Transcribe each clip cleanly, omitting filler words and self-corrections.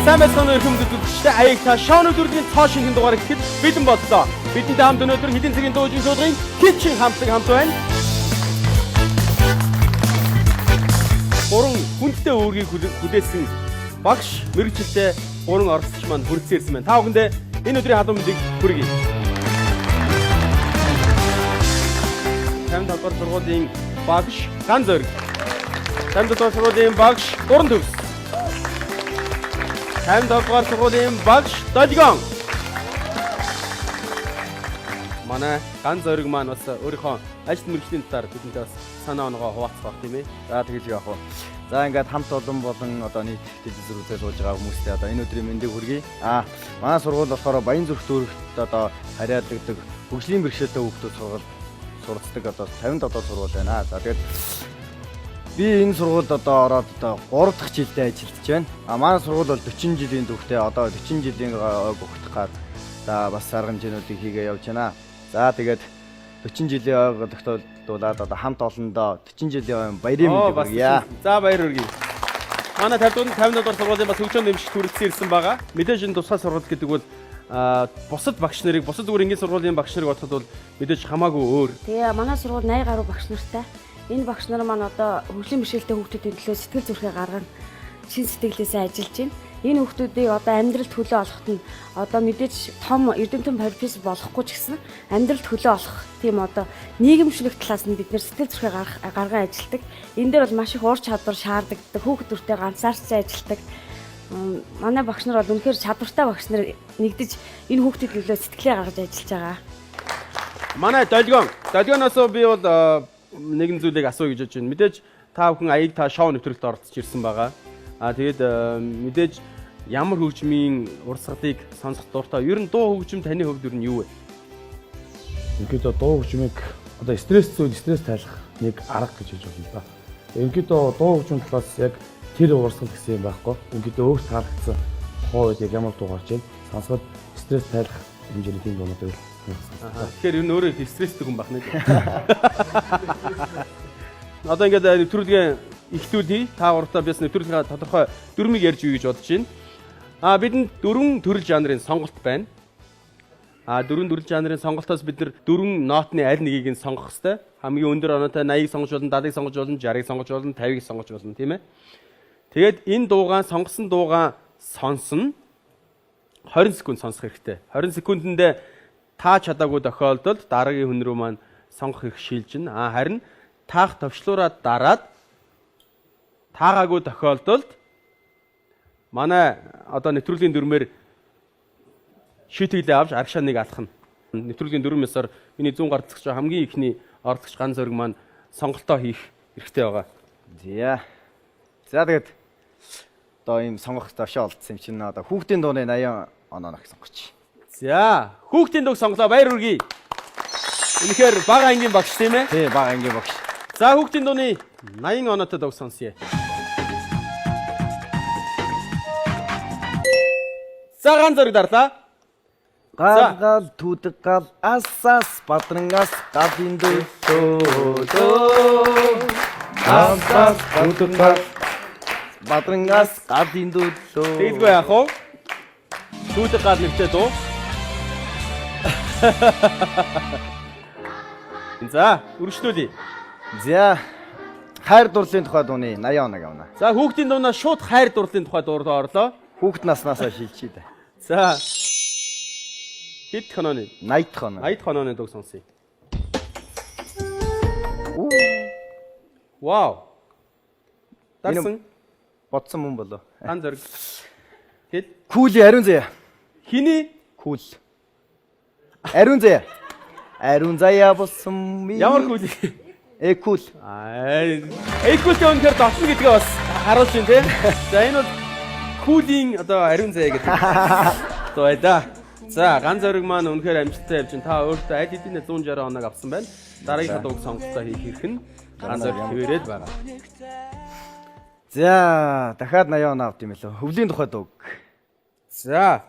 Сайн байцгаана уу эрхэм үзэгчдээ. Аяг та шоу нөдрлийн цоо шинхэн дугаар ихэд бэлэн боллоо. Бидэнтэй хамт өнөөдөр хэдийн цагийн дуу хөгжмийн шуудангийн Kitchen хамтлаг хамт байна. Гурван хүндтэй үүргийг хүлээсэн багш мэргэжилтэй гурван оролцогч маань хүрэлцэн ирсэн байна. Та бүхэндээ энэ өдрийн халуун мэндийг хүргэе. 57 дугаар сургуулийн багш Ган Зориг. 57 дугаар сургуулийн багш Дуран Төвс. 57 дугаар сургуулийн багш Долгион. Манай Ган Зориг маань бас өөрийнхөө ажил мэргэжлийн талаар бидэнтэй бас санаа онгоо хуваалцах байх тийм ээ. За тэгэж явах уу. За ингээд хамт олон болон одоо нийт телевизээр үзээ сууж байгаа хүмүүстээ одоо энэ өдрийн мэндийг хүргэе. Манай сургууль болохоор Баянзүрх дүүрэгт одоо харьяалагддаг хөгжлийн бэрхшээлтэй хүүхдүүд сургал сурцдаг одоо 57 дугаар сургууль байна. За тэгээд би энэ сургуульд одоо ороод одоо 3 дахь жилдээ ажиллаж байна. Манай сургууль бол 40 жилийн түүхтэй одоо 40 жилийн ойг өгөх гад за бас арга хэмжээнүүдийг хийгээ явж байна. За тэгээд 40 жилийн ойг тогтоолдуулаад одоо хамт олондоо 40 жилийн ойн баярын мэндийг хүргье. За баяр хүргэе. Манай 50 57 дугаар сургуулийн бас хөгжөөн нэмших хүрэлцэн ирсэн байгаа. Мэдээж энэ тусгай сургууль гэдэг бол бусад багш нарыг бусад зүгээр энгийн сургуулийн багш нарыг бодоход бол мэдээж хамаагүй өөр. Тэгээ манай сургууль 80 гаруй багш нартай. Энэ багш нар маань одоо хөгжлийн бэрхшээлтэй хүүхдүүдийн төлөө сэтгэл зүрхээ гарган шин сэтгэлээсээ ажиллаж байна. Энэ хүүхдүүдийг одоо амьдралд хөлөө олоход нь одоо мэдээж том эрдэмтэн профессор болохгүй ч гэсэн амьдралд хөлөө олох тийм одоо нийгэмшлэг талаас нь бид нэр сэтгэл зүрхээ гарган ажилладаг. Энэ дээр бол маш их ур чадвар шаардлагатай. Хүүхд төртэй ганцаарчсан ажилладаг. Манай багш нар бол үнэхээр чадвартай багш нар нэгдэж энэ хүүхдийн төлөө сэтгэлээ гаргаж ажиллаж байгаа. Манай Долгион. Долгионоос би бол нэгэн зүйлийг асууя гэж бодож байна. Мэдээж та бүхэн аяг та шоу нэвтрүүлэлт оролцож ирсэн байгаа. Тэгээд мэдээж ямар хөгжмийн урсгалыг сонсох дуртай. Ер нь дуу хөгжим таны хувьд ер нь юу вэ? Ерөнхийдөө дуу хөгжмийг одоо стресс зүйл стресс тайлах нэг арга гэж хэлж болно л да. Ерөнхийдөө дуу хөгжмийн талаас яг тэр урсгал гэсэн юм байхгүй. Ерөнхийдөө өөр таалагдсан тухайн үед яг ямар дуу гарч ийн сонсоход стресс тайлах хэмжээний тийм дуунуудыг сонссон. Тэгэхээр ер нь өөрөө их стресстэй хүн байх нэ. Одоо ингээд нэвтрүүлгээ эхлүүлье. Та гуравтаа би бас нэвтрүүлгийн тодорхой дүрмийг ярьж өгье гэж бодож байна. Бидэнд дөрвөн төрөл жанрын сонголт байна. Дөрвөн төрөл жанрын сонголтоос бид нар дөрвөн нотны аль нэгийг нь сонгох ёстой. Хамгийн өндөр оноотой 80-ыг сонгож болно, 70-ыг сонгож болно, 60-ыг сонгож болно, 50-ыг сонгож болно, тийм ээ. Тэгээд энэ дуугаан сонгосон дуугаан сонсно. 20 секунд сонсох хэрэгтэй. 20 секундэндээ та чадаагүй тохиолдолд дараагийн хүн рүү маань сонгох эрх шилжинэ. Харин таах товчлуураа дараад таагаагүй тохиолдолд манай одоо нэвтрүүлгийн дүрмээр шийтгэлээ авч арагшаа нэг алхна. Нэвтрүүлгийн дүрм ёсоор миний зүүн гар зогсож хамгийн ихний оролцогч Ган Зориг маань сонголтоо хийх эрхтэй байгаа. За. За тэгээд одоо ийм сонгох товшоо олдсон юм чинь одоо хүүхдийн дууны 80 оноо нөх сонгоч. За, хүүхдийн дууг сонголоо баяр хүргэе. Үнэхээр бага ангийн багш тийм ээ? Тий, бага ангийн багш. За, хүүхдийн дууны 80 оноотой дууг сонсъё. За, Ган Зориг дарлаа. Гал гал түүдэг гал ас ас бадрангас галын дөлөө. Ас ас Түүдэг гал бадрангас галын дөлөө. Тэгэлгүй яах вэ? Түүдэг гал нэртэй дуу. За, үргэлжлүүлье. За хайр дурлалын тухай дууны 80 оног авна. За, хүүхдийн дуунаа шууд хайр дурлалын тухай дуурд орлоо. Хүүхд наснаасаа шилжээ дээ. За. Хэд хонооны? 80 дахь оноо. 80 хонооны дууг сонсъё. Вау. Дарсан Бодсон мөн болов. Ган Зориг. Хэл Күүл ариун заяа. хиний Күүл. Ариун заяа. Ариун заяа болсон ми. ямар хүл? Экүл. Аа, экүлтэй үнэхээр дотно гэдгээ бас харуулж байна тий. За энэ бол күүлийн одоо ариун заяа гэдэг. Одоо бай да. За Ган Зориг маань үнэхээр амжилттай явж байна. Та өөртөө аль хэдийн 160 оног авсан байна. Дараагийнхаа дууг сонголтоо хийх эрх нь Ган Зориг хэвээрээд байгаа. За дахиад 80 оноо авд юм лөө. Хөвлийн тухай дууг. За.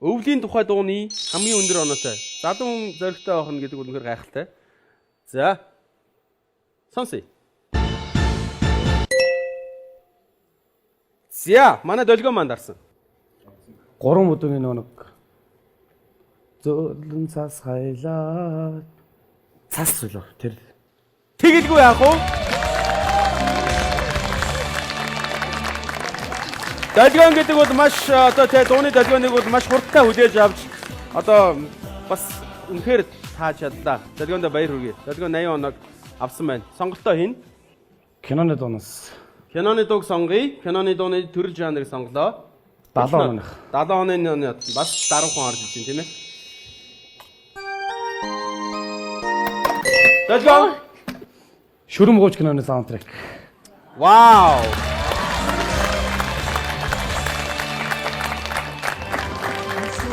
Өвлийн тухай дууны хамгийн өндөр оноотой. Залуу хүн зоригтой байх нь гэдэг бол үнэхээр гайхалтай. За. Сонсъё. За, манай долгион маань дарсан. Гурван бүдүүний нөгөө нэг зөөлөн цас хайлаа цас үлээ тэр Тэгэлгүй яах вэ? Долгион гэдэг бол маш одоо тэ дууны долгионыг бол маш хурдтай хүлээж авч одоо бас үнэхээр тааж чадлаа. Долгиондо баяр хүргэе. Долгион 80 оног авсан байна. Сонголтоо хийн. Киноны дуунаас Киноны дууг сонгоё. Киноны дууны төрөл жанрыг сонголоо. 70 оных. 70 оны бас даруухан орж иж байна, тийм ээ. Долгион. Шүрэн гооч киноны саундтрек. Вау.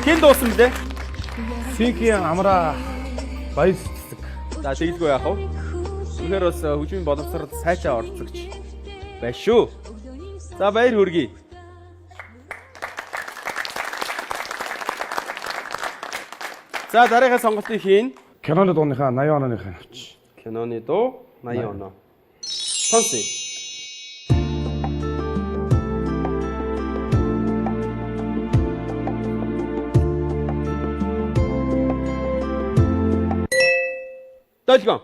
Хэн дуусан блэ? Синки амра баяр цэцэг. За, тэгэлгүй яах вэ? Үнэхээр бас хөгжмийн боловсрол сайтай оролцогч байна шүү. За, баяр хүргэе. За, дараагийн сонголтыг хийн. Киноны дууныхаа 80 оных авч. Киноны дуу 80 оноо. Сонсъё. Долгион.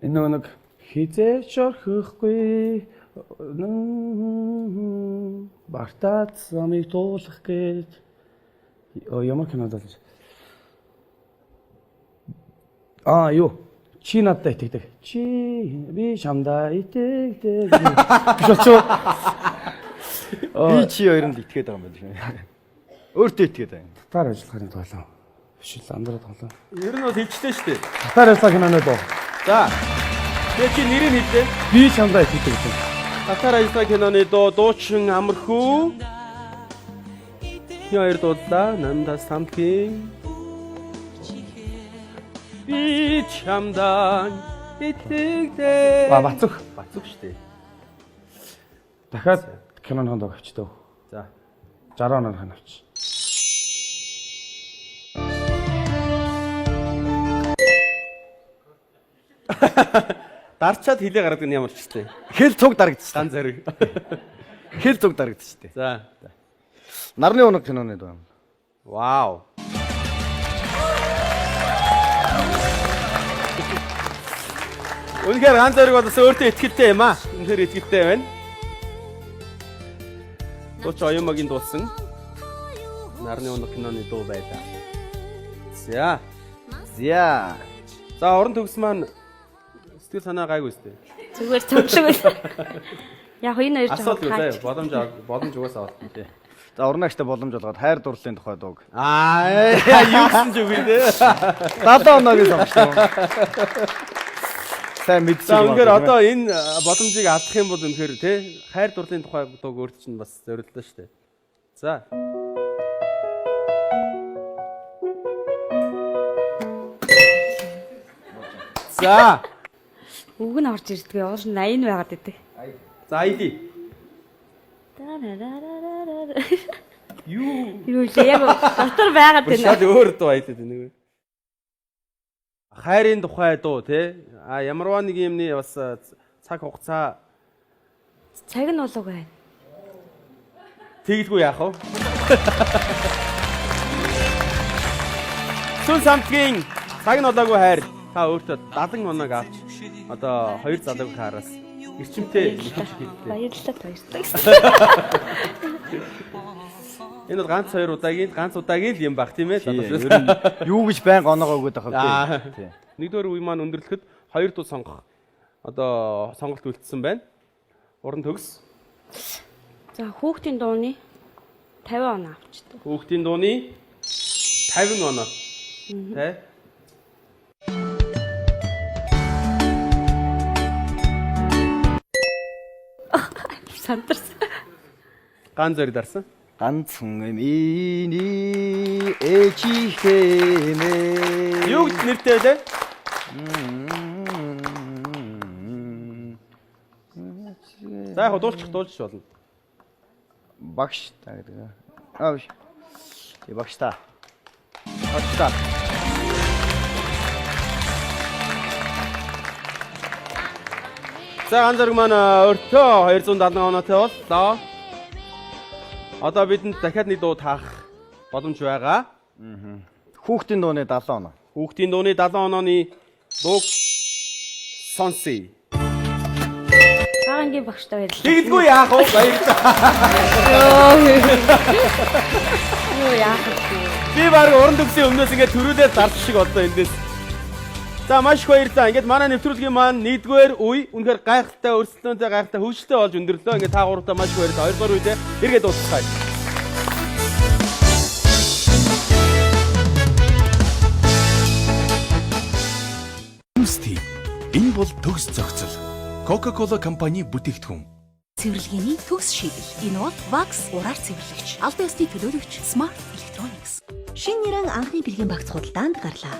Энэ нөгөө нэг хизээч орхихгүй бартаад замыг туулах гээд ямар кинод л Аа юу чи надад итгэдэг. Чи би чамдаа итгэдэг. Биш очоо. Би чи хоёр нь л итгээд байгаа юм байна. Өөртөө итгээд байна. Татар ажиллахын тоглоом. Биш л андраа тоглоом. Ер нь бол хэлжлээ шүү дээ. Татар ажиллах киноны дуу. За. Тэгээ чи нэрийг хэллээ. Би чамдаа итгэдэг гэсэн. Татар ажиллаа киноны дуу дуучин Амархүү. Хин хоёр дуудлаа. Намдас самтгийн. Би чамдаа итгэдэг. Ба Бацөх. Бацөх шүү дээ. Дахиад киноны дуу авчдаа. За. 60 оных нь авч. Дарчаад хилээ гаргадаг нь ямар ч тийм. Хэл цуг дарагдчихсан. Дан зэрэг. Хэл цуг дарагдчихтээ. За. Нарны унаг киноны дуу. Вау. Үнэхээр ганц зэрэг бол бас өөртөө ихтэй юм аа. Үнэхээр ихтэй байна. Дууч оюумагийн дуусан Нарны унаг киноны дуу байлаа. За. За. За, орон төгс маань сэтгэл санаа гайгүй сте. Зүгээр цомлог байсан. Яг энэ хоёр жоохон Асуудалгүй заяа. таач. Боломж боломж угаасаа олдсон тий. За, урнаагчтай боломж олгоод хайр дурлалын тухай дууг. Аа, юу гэсэн ч үгүй тий. 70 оногийн сонгосон. Сайн мэдсэн. За, үнэхээр одоо энэ боломжийг алдах юм бол үнэхээр тий хайр дурлалын тухай дууг өөрт чинь бас зориуллаа шүү дээ. За. За. Үг нь орж ирдгүй. Уул нь 80 байгаад идэг. За, ID. Тарарарарарара. Юу? Юу лээ яг дотор байгаад Бүр шал байна. өөр дуу айдаад байна. Хайрын тухай дуу тий. А ямарваа нэг юмны бас цаг хугацаа Цаг нь болоогүй байна. тэгэлгүй яах вэ? Сүн самтгийн цаг нь болоогүй хайр та өөртөө 70 оног авч одоо хоёр залуугийн хараас эрчимтэй мэдэж хэллээ. Баярлалаа баярлалаа. Энэ бол ганц хоёр удаагийн ганц удаагийн л юм баг тийм ээ. Ер нь юу гэж байнга оноогоо өгöd байгаа Аа. вэ? Тий. Нэгдүгээр үе маань өндөрлөхөд хоёр дуу сонгох одоо сонголт үлдсэн байна. Уран төгс. За, хүүхдийн дууны 50 он авчдаг. Хүүхдийн дууны 50 оноо. Тэ? Сандарсан. Ган зөриг дарсан. Ганцхан миний ээжихэмээ. Юу гэж нэртэй байлээ? За, яг дуулчих дуулчих болно. Багш та гэдэг. Аа биш. Тий, багш та. Багш та. За, ган зөриг маань өөртөө 270 оноотой боллоо. Одоо бидэнд дахиад нэг дуу таах боломж байгаа. Хүүхдийн дууны 70 оноо. Хүүхдийн дууны 70 онооны дууг сонсъё. Бага ангийн багштай баярлалаа. Тэгдэггүй яах вэ? Баярлалаа. Юу яах вэ? Би баг уран төгсийн өмнөөс ингээд төрүүлээд зарч шиг боллоо эндээс. За, маш их баярлалаа. Ингээд манай нэвтрүүлгийн маань нэгдүгээр үе үнэхээр гайхалтай, өрсөлдөөнтэй, гайхалтай, хөвгөлтэй болж өндөрлөө. Ингээд та гуравтаа маш их баярлалаа. Хоёрдугаар үедээ эргээд уулзцгаая. MST. Энэ бол төгс зохицол. Coca-Cola компани бүтээгдэхүүн. Цэвэрлэгээний төгс шийдэл. Энэ бол Vax ураар цэвэрлэгч. Албан ёсны төлөөлөгч Smart Electronics. Шинэ нэрэн анхны бэлгийн багц худалдаанд гарлаа.